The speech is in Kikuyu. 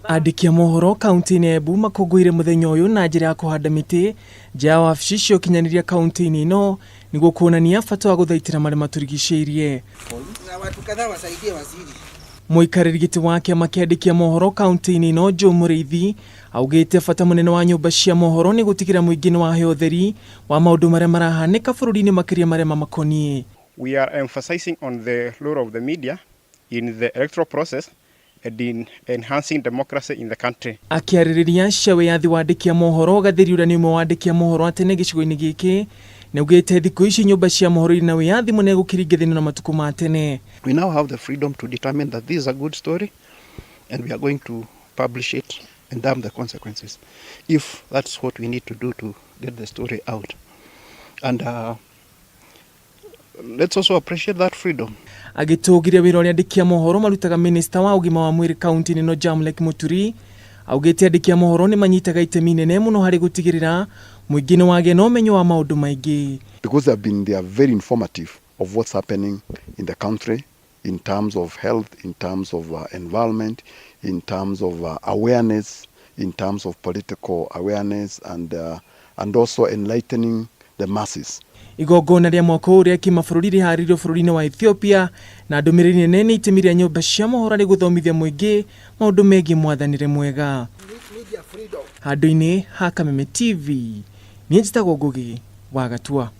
Andĩki a mohoro kaunti-inĩ ya Embu makũngũĩire mũthenya ũyũ na njĩra ya kũhanda mĩtĩ nja ya wabici cia ũkinyanĩria kaunti-inĩ ĩno nĩguo kuonania bata wa gũthaitĩra marĩa matũrigicĩirie. Na watu kadhaa wasaidie waziri. Mũikarĩri gĩtĩ wa kĩama kĩa andĩki a mohoro kaunti-inĩ ĩno Joe Mũrĩithi augĩte bata mũnene wa nyũmba cia mohoro nĩ gũtigĩra mũingĩ nĩ waheo ũtheri wa maũndũ marĩa marahanĩka bũrũri-inĩ makĩria marĩa mamakoniĩ. We are emphasizing on the role of the media in the electoral process and in enhancing democracy in the country. Akĩarĩrĩria cia wĩyathi wa andĩki a mohoro, Gatheri ũrĩa nĩ ũmwe wa andĩki a mohoro a tene gĩcigo-inĩ gĩkĩ, nĩaugĩte thikũ ici nyũmba cia mohoro irĩ na wĩyathi mũnene gũkĩringithanio na matukũ ma tene. We now have the freedom to determine that this is a good story and we are going to publish it and damn the consequences if that's what we need to do to get the story out. And let's also appreciate that freedom. Agĩtũgĩria wĩra ũrĩa andĩki a mohoro marutaga, minista wa ũgima wa mwĩrĩ kaunti-inĩ ĩno Jamlek Muturi augĩte andĩki a mohoro nĩ manyitaga itemi inene mũno harĩ gũtigĩrĩra mũingĩ nĩ wagĩa na ũmenyo wa maũndũ maingĩ. Because they are very informative of what's happening in the country in terms of health, in terms of environment, in terms of awareness, in terms of political awareness and also enlightening the masses. Igongona rĩa mwaka ũyũ rĩa kĩmabũrũri rĩharĩirio bũrũri-inĩ wa Ethiopia na ndũmĩrĩri nene nĩ itemi rĩa nyũmba cia mohoro harĩ gũthomithia mũingĩ maũndũ megiĩ mwathanĩre mwega. Media freedom. Handũ-inĩ ha Kameme TV, niĩ njĩtagwo Ngugi wa Gatua.